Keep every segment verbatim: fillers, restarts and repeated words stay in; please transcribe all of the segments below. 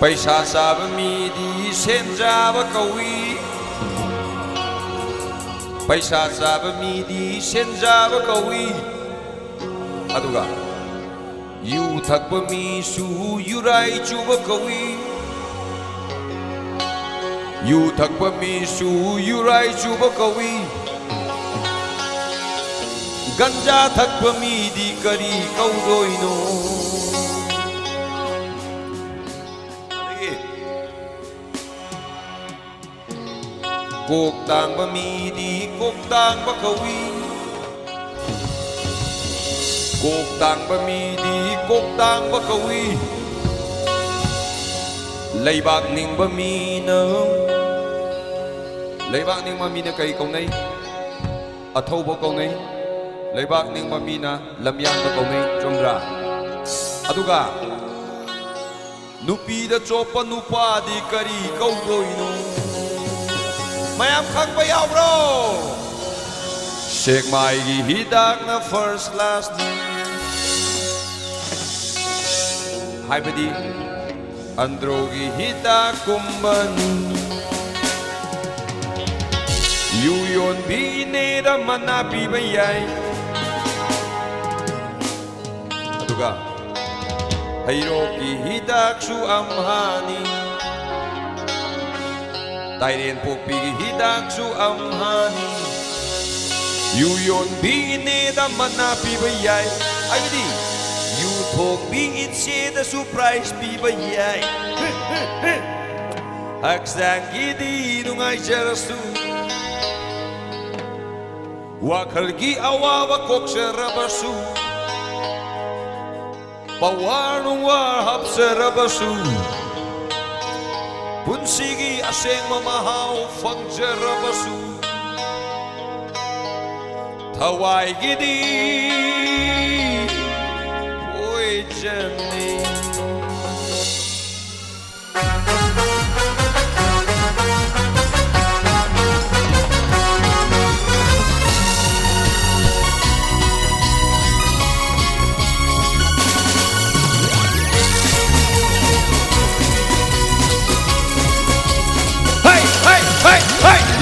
ꯄꯩꯁꯥ ꯆꯥꯕ ꯃꯤꯗꯤ ꯁꯦꯟ ꯆꯥꯕ ꯀꯧꯏ꯫ ꯄꯩꯁꯥ ꯆꯥꯕ ꯃꯤꯗꯤ ꯁꯦꯟ ꯆꯥꯕ ꯀꯧꯏ꯫ ꯑꯗꯨꯒ ꯌꯨ ꯊꯛꯄ ꯃꯤꯁꯨ ꯌꯨꯔꯥꯏ ꯆꯨꯕ ꯀꯧꯏ꯫ ꯌꯨ ꯊꯛꯄ ꯃꯤꯁꯨ ꯌꯨꯔꯥꯏ ꯆꯨꯕ ꯀꯧꯏ꯫ ꯒꯟꯖꯥ ꯊꯛꯄ ꯃꯤꯗꯤ ꯀꯔꯤ ꯀꯧꯗꯣꯏꯅꯣ? ꯑꯗꯒꯤ ꯀꯣꯛ ꯇꯥꯡꯕ ꯃꯤꯗꯤ ꯀꯣꯛ ꯇꯥꯡꯕ ꯀꯧꯏ꯫ ꯀꯣꯛ ꯇꯥꯡꯕ ꯃꯤꯗꯤ ꯀꯣꯛ ꯇꯥꯡꯕ ꯀꯧꯏ꯫ ꯂꯩꯕꯥꯛ ꯅꯤꯡꯕ ꯃꯤꯅ, ꯂꯩꯕꯥꯛ ꯅꯤꯡꯕ ꯃꯤꯅ ꯀꯔꯤ ꯀꯧꯅꯩ? ꯑꯊꯧꯕ ꯀꯧꯅꯩ꯫ ꯂꯩꯕꯥꯛ ꯅꯤꯡꯕ ꯃꯤꯅ ꯂꯝꯌꯥꯟꯕ ꯀꯧꯅꯩ꯫ ꯆꯨꯝꯗ꯭ꯔꯥ? ꯑꯗꯨꯒ ꯅꯨꯄꯤꯗ ꯆꯣꯞꯄ ꯅꯨꯄꯥꯗꯤ ꯀꯔꯤ ꯀꯧꯗꯣꯏꯅꯣ? ꯃꯌꯥꯝ ꯈꯪꯕ ꯌꯥꯎꯕ꯭ꯔꯣ? ꯁꯦꯛꯃꯥꯏꯒꯤ ꯍꯤꯗꯥꯛꯅ first class ꯅꯤ꯫ ꯍꯥꯏꯕꯗꯤ ꯑꯟꯗ꯭ꯔꯣꯒꯤ ꯍꯤꯗꯥꯛꯀꯨꯝꯕꯅꯤ꯫ ꯌꯨ ꯌꯣꯟꯕꯤꯅꯦꯗ ꯃꯅꯥ ꯄꯤꯕ ꯌꯥꯏ꯫ ꯑꯗꯨꯒ ꯍꯩꯔꯣꯛꯀꯤ ꯍꯤꯗꯥꯛꯁꯨ ꯑꯝꯍꯥꯅꯤ꯫ ꯇꯥꯏꯔꯦꯟ ꯄꯣꯛꯄꯤꯒꯤ ꯍꯤꯗꯥꯛꯁꯨ ꯑꯝꯍꯥꯅꯤ꯫ ꯌꯨ ꯌꯣꯟꯕꯤꯅꯦꯗ ꯃꯅꯥ ꯄꯤꯕ ꯌꯥꯏ꯫ ꯍꯥꯏꯕꯗꯤ ꯌꯨ ꯊꯣꯛꯄꯤ ꯏꯆꯦꯗꯁꯨ prize ꯄꯤꯕ ꯌꯥꯏ꯫ ꯍꯛꯆꯥꯡꯒꯤꯗꯤ ꯅꯨꯡꯉꯥꯏꯖꯔꯁꯨ, ꯋꯥꯈꯜꯒꯤ ꯑꯋꯥꯕ ꯀꯣꯛꯆꯔꯕꯁꯨ, power ꯅꯨꯡꯋꯥꯔ ꯍꯥꯞꯆꯔꯕꯁꯨ, ꯄꯨꯟꯁꯤꯒꯤ ꯑꯁꯦꯡꯕ ꯃꯍꯥꯎ ꯐꯪꯖꯔꯕꯁꯨ, ꯊꯋꯥꯏꯒꯤꯗꯤ poison ꯅꯤ꯫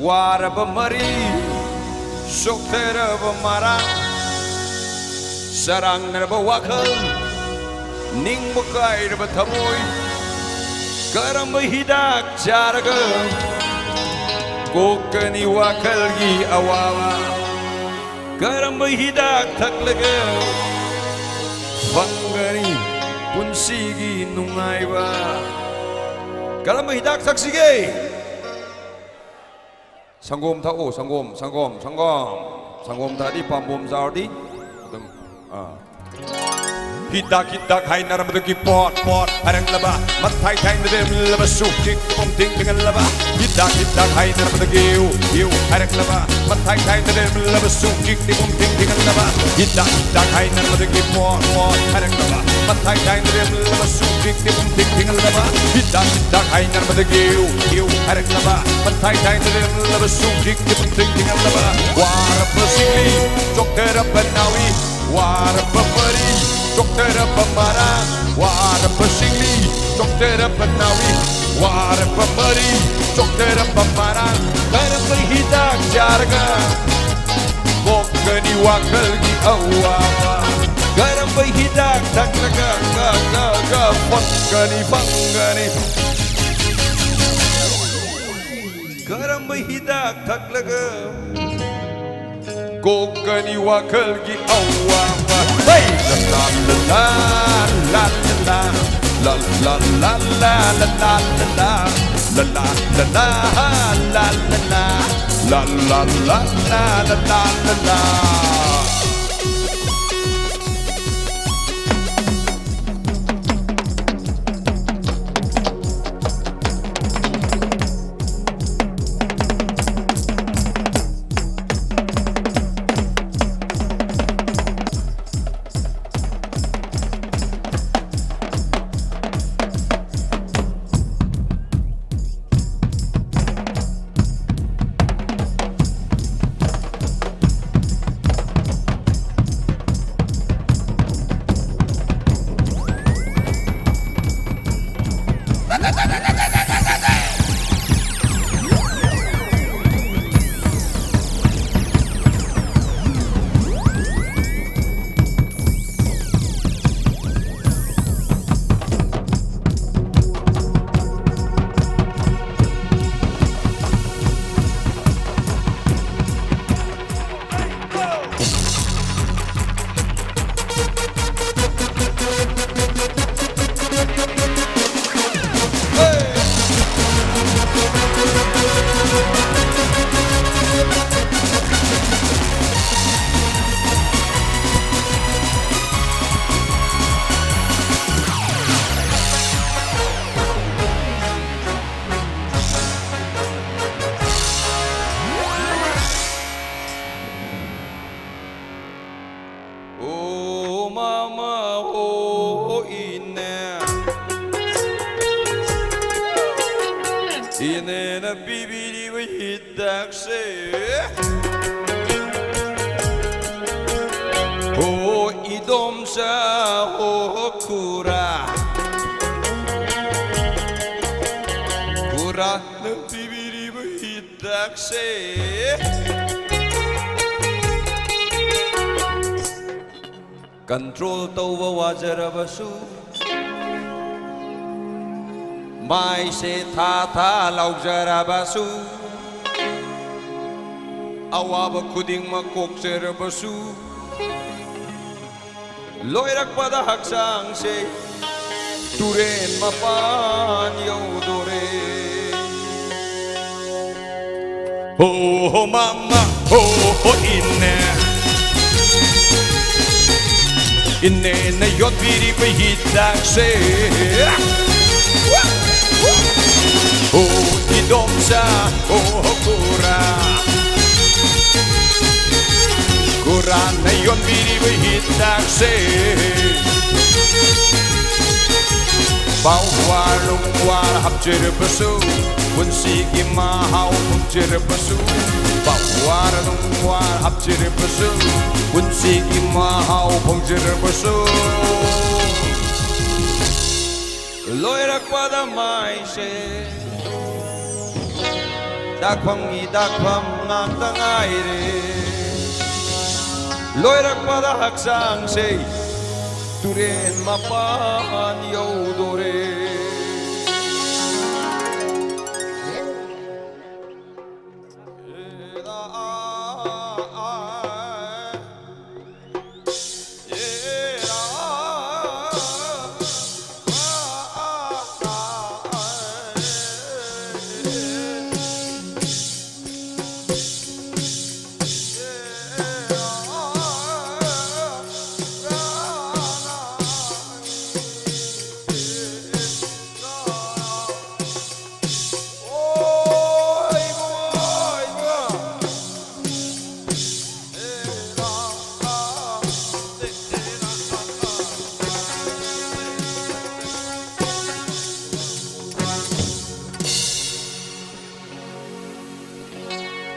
ꯋꯥꯔꯕ ꯃꯔꯤ, ꯆꯣꯛꯊꯔꯕ ꯃꯔꯥ, ꯆꯔꯥꯡꯅꯔꯕ ꯋꯥꯈꯜ, ꯅꯤꯡꯕ ꯀꯥꯏꯔꯕ ꯊꯃꯣꯏ, ꯀꯔꯝꯕ ꯍꯤꯗꯥꯛ ꯆꯥꯔꯒ ꯀꯣꯛꯀꯅꯤ ꯋꯥꯈꯜꯒꯤ ꯑꯋꯥꯕ? ꯀꯔꯝꯕ ꯍꯤꯗꯥꯛ ꯊꯛꯂꯒ ꯐꯪꯒꯅꯤ ꯄꯨꯟꯁꯤꯒꯤ ꯅꯨꯡꯉꯥꯏꯕ? ꯀꯔꯝꯕ ꯍꯤꯗꯥꯛ ꯊꯛꯁꯤꯒꯦ? ꯁꯪꯒꯣꯝ ꯊꯛꯎ, ꯁꯪꯒꯣꯝ, ꯁꯪꯒꯣꯝ, ꯁꯪꯒꯣꯝ꯫ ꯁꯪꯒꯣꯝ ꯊꯛꯑꯗꯤ ꯄꯥꯝꯕꯣꯝ ꯆꯥꯎꯔꯗꯤ ꯑꯗꯨꯝ, ꯑꯥ꯫ ꯍꯤꯗꯥꯛ, ꯍꯤꯗꯥꯛ ꯍꯥꯏꯅꯔꯝꯕꯗꯒꯤ ꯄꯣꯠ, ꯄꯣꯠ ꯍꯥꯏꯔꯛꯂꯕ, ꯃꯊꯥꯏ ꯊꯥꯏꯅꯔꯝꯂꯕꯁꯨ ꯆꯤꯛ ꯄꯨꯝ ꯊꯤꯡ ꯊꯤꯡꯍꯜꯂꯕ꯫ ꯍꯤꯗꯥꯛ, ꯍꯤꯗꯥꯛ ꯍꯥꯏꯅꯔꯝꯕꯗꯒꯤ ꯏꯎ, ꯏꯎ ꯍꯥꯏꯔꯛꯂꯕ, ꯃꯊꯥꯏ ꯊꯥꯏꯅꯔꯝꯂꯕꯁꯨ ꯆꯤꯛ ꯄꯨꯝ ꯊꯤꯡ ꯊꯤꯡꯍꯜꯂꯕ꯫ ꯍꯤꯗꯥꯛ, ꯍꯤꯗꯥꯛ ꯍꯥꯏꯅꯔꯝꯕꯗꯒꯤ ꯄꯣꯠ, ꯄꯣꯠ ꯍꯥꯏꯔꯛꯂꯕ, ꯃꯊꯥꯏ ꯊꯥꯏꯅꯔꯝꯂꯕꯁꯨ ꯆꯤꯛ ꯄꯨꯝ ꯊꯤꯡ ꯊꯤꯡꯍꯜꯂꯕ꯫ ꯍꯤꯗꯥꯛ, ꯍꯤꯗꯥꯛ ꯍꯥꯏꯅꯔꯝꯕꯗꯒꯤ ꯏꯎ, ꯏꯎ ꯍꯥꯏꯔꯛꯂꯕ, ꯃꯊꯥꯏ ꯊꯥꯏꯅꯔꯝꯂꯕꯁꯨ ꯆꯤꯛ ꯄꯨꯝ ꯊꯤꯡ ꯊꯤꯡꯍꯜꯂꯕ꯫ ꯋꯥꯔꯕ ꯁꯤꯡꯂꯤ, ꯆꯣꯛꯊꯔꯕ ꯅꯥꯎꯔꯤ, ꯋꯥꯔꯕ ꯃꯔꯤ, ꯆꯣꯛꯊꯔꯕ ꯃꯔꯥ, ꯋꯥꯔꯕ ꯁꯤꯡꯂꯤ, ꯆꯣꯛꯊꯔꯕ ꯅꯥꯎꯔꯤ, ꯋꯥꯔꯕ ꯃꯔꯤ, ꯆꯣꯛꯊꯔꯕ ꯃꯔꯥ, ꯀꯔꯝꯕ ꯍꯤꯗꯥꯛ ꯆꯥꯔꯒ ꯀꯣꯛꯀꯅꯤ ꯋꯥꯈꯜꯒꯤ ꯑꯋꯥꯕ? ꯀꯔꯝꯕ ꯍꯤꯗꯥꯛ ꯊꯛꯂꯒ ꯀ, ꯀ, ꯀ, ꯐꯪꯒꯅꯤ, ꯐꯪꯒꯅꯤ? ꯀꯔꯝꯕ ꯍꯤꯗꯥꯛ ꯊꯛꯂꯒ ꯀꯣꯛꯀꯅꯤ ꯋꯥꯈꯜꯒꯤ ꯑꯋꯥꯕ? ꯍꯩ! ꯂ ꯂ ꯂ ꯂ, ꯂ ꯂ ꯂ, ꯂ ꯂ ꯂ ꯂ, ꯂ ꯂ ꯂ ꯂ, ꯂ ꯂ ꯂ ꯂ, ꯂ ꯂ ꯂ ꯂ ꯂ, ꯂ ꯂ ꯂ ꯂ ꯂ꯫ ꯍꯤꯗꯥꯛꯁꯦ꯫ ꯍꯣ ꯏꯗꯣꯝꯆꯥ, ꯍꯣ ꯈꯨꯔꯥ, ꯈꯨꯔꯥꯅ ꯄꯤꯕꯤꯔꯤꯕ ꯍꯤꯗꯥꯛꯁꯦ꯫ Control ꯇꯧꯕ ꯋꯥꯖꯔꯕꯁꯨ, ꯃꯥꯏꯁꯦ ꯊꯥ ꯊꯥ ꯂꯥꯎꯖꯔꯕꯁꯨ, ꯑꯋꯥꯕ ꯈꯨꯗꯤꯡꯃꯛ ꯀꯣꯛꯆꯔꯕꯁꯨ, ꯂꯣꯏꯔꯛꯄꯗ ꯍꯛꯆꯥꯡꯁꯦ ꯇꯨꯔꯦꯟ ꯃꯄꯥꯟ ꯌꯧꯗꯣꯔꯦ꯫ ꯍꯣ ꯍꯣ ꯃꯃꯥ, ꯍꯣ ꯍꯣ ꯏꯅꯦ, ꯏꯅꯦꯅ ꯌꯣꯟꯕꯤꯔꯤꯕ ꯍꯤꯗꯥꯛꯁꯦ꯫ ꯍꯣ ꯏꯗꯣꯝꯆꯥ, ꯍꯣ ꯍꯣ ꯈꯨꯔꯥ, ꯈꯨꯔꯥꯅ ꯌꯣꯟꯕꯤꯔꯤꯕ ꯍꯤꯗꯥꯛꯁꯦ꯫ ꯄꯥꯎꯋꯥꯔ ꯅꯨꯡꯋꯥꯔ ꯍꯥꯞꯆꯔꯕꯁꯨ, ꯄꯨꯟꯁꯤꯒꯤ ꯃꯍꯥꯎ ꯐꯪꯖꯔꯕꯁꯨ, ꯄꯥꯎꯋꯥꯔ ꯅꯨꯡꯋꯥꯔ ꯍꯥꯞꯆꯔꯕꯁꯨ, ꯄꯨꯟꯁꯤꯒꯤ ꯃꯍꯥꯎ ꯐꯪꯖꯔꯕꯁꯨ, ꯂꯣꯏꯔꯛꯄꯗ ꯃꯥꯏꯁꯦ ꯗꯥꯛꯐꯝꯒꯤ ꯗꯥꯛꯐꯝ ꯉꯥꯛꯇ ꯉꯥꯏꯔꯦ꯫ ꯂꯣꯏꯔꯛꯄꯗ ꯍꯛꯆꯥꯡꯁꯦ ꯇꯨꯔꯦꯟ ꯃꯄꯥꯟ ꯌꯧꯗꯣꯔꯦ꯫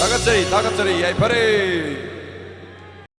ꯊꯥꯒꯠꯆꯔꯤ, ꯊꯥꯒꯠꯆꯔꯤ, ꯌꯥꯏꯐꯔꯦ꯫